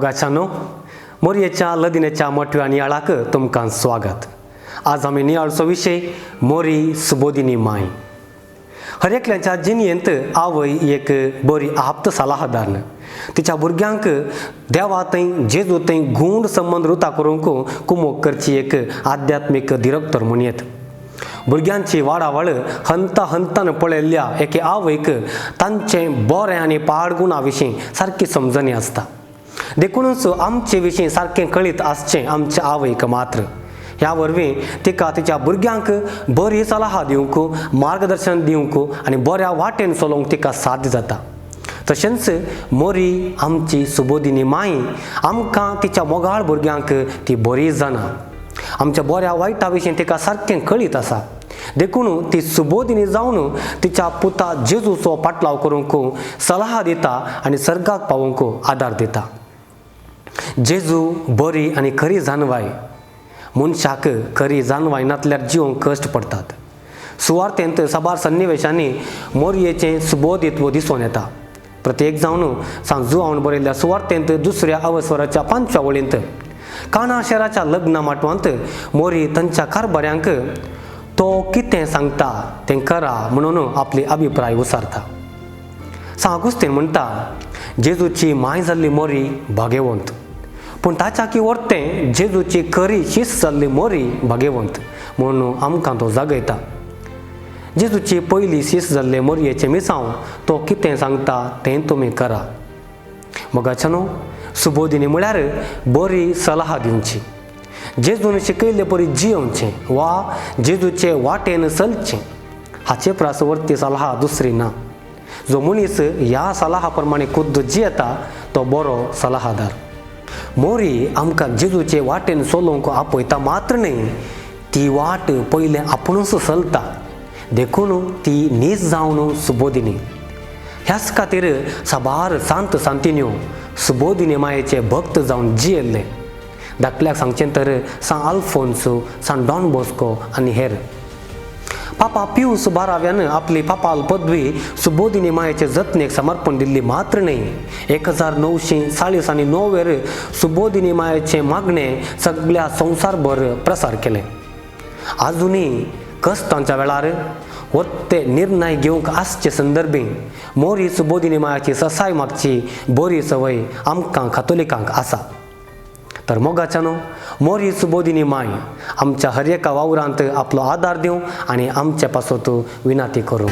मोगाच्यानो, मोरयेच्या लदिनेच्या मोटव्या नियाळाक तुमकां स्वागत. आज आमी नियाळचो विशय मोरी सुबोधिनी माय. हर एकल्याच्या जिणेंत आवय एक बरी आप्त सलाहदार. तिच्या भुरग्यांक देवा थंय जेजू थंय गूढ संबंद रुता करूंक कुमोक करची एक आध्यात्मीक दिरक्तर म्हणयेत. भुरग्यांची वाडावळ हंता हंतान पळयल्ल्या एके आवयक तांचें बरें आनी पाड गुणा विशीं सारकी समजणी आसता. देखूनच आमचे विशीं सारकें कळीत आसचें आमच्या आवयक मात्र. ह्या वरवीं तिका तिच्या भुरग्यांक बरी सलाह दिवंक, मार्गदर्शन दिवंक आनी बऱ्या वाटेन चलोवंक तिका साध्य जाता. तशेंच मोरी आमची सुबोधिनी माई आमकां तिच्या मोगाळ भुरग्यांक ती बरी जाणा. आमच्या बऱ्या वायटा विशीं तिका सारकें कळीत आसा. देखून ती सुबोधिनी जावन तिच्या पुता जेजूचो पाटलाव करूंक सलाह दिता आनी सर्गाक पावोवंक आदार दिता. जेजू बरी आनी खरी जानवाय. मनशाक खरी जानवाय नातल्यार जिवंक कश्ट पडटात. सुवार्थेंत साबार सन्निवेशांनी मोरयेचें सुबोधित्व दिसून येता. प्रत्येक जावन सांत जुआंवन बरयल्ल्या सुवार्थेंत दुसऱ्या अवसराच्या पांचव्या वळींत काणा शेराच्या लग्न माटवांत मोरी तांच्या कारभाऱ्यांक तो कितें सांगता तें करा म्हणून आपली अभिप्राय उसारता. सांत आगुस्तीन म्हणटा, जेजूची माय जाल्ली मोरी भागेवंत, पूण ताच्या की वर्तें जेजूची खरी शीस जाल्ली मोरी भागेवंत म्हणून आमकां तो जागयता. जेजूची पयली शीस जाल्ले मोरयेचें मिसांव तो कितें सांगता तें तुमी करा. मोगाच्यानो, सुबोधिनी म्हळ्यार बरी सलाह दिवची, जेजून शिकयल्ले परी जियोवचें वा जेजूचे वाटेन चलचें. हाचे प्रास वरती सलाह दुसरी ना. जो मनीस ह्या सलाहा प्रमाणे खुद्द जियेता तो बरो सलाहादार. मोरी आमकां जेजूचे वाटेन चलोवंक आपयता मात्र न्हय, ती वाट पयलें आपुणूच चलता. देखून ती नीज जावन सुबोधिनी. ह्याच खातीर साबार सांत सांतिन्यो सुबोधिनी मायेचे भक्त जावन जियेल्ले. धाकल्याक सांगचें तर सांत आल्फोन्सो, सांत डॉन बॉस्को आनी हेर. पापा पियूस बाराव्यान आपली पापाल पदवी सुबोधिनी मायेचे जतनेक समर्पण दिल्ली मात्र न्हय, 1940 आनी णवेर सुबोधिनी मायेचें मागणें सगळ्या संवसारभर प्रसार केलें. आजुनूय कश्टांच्या वेळार वत्ते निर्णय घेवंक आसचे संदर्भी मोरी सुबोधिनी मायाची ससाय मागची बरी संवय आमकां कातोलिकांक आसा. तर मोगाच्यानो, मोरी सुबोधिनी माय आमच्या हर एका वावरांत आपलो आदार दिवं आनी आमचे पासत विनाती करूं.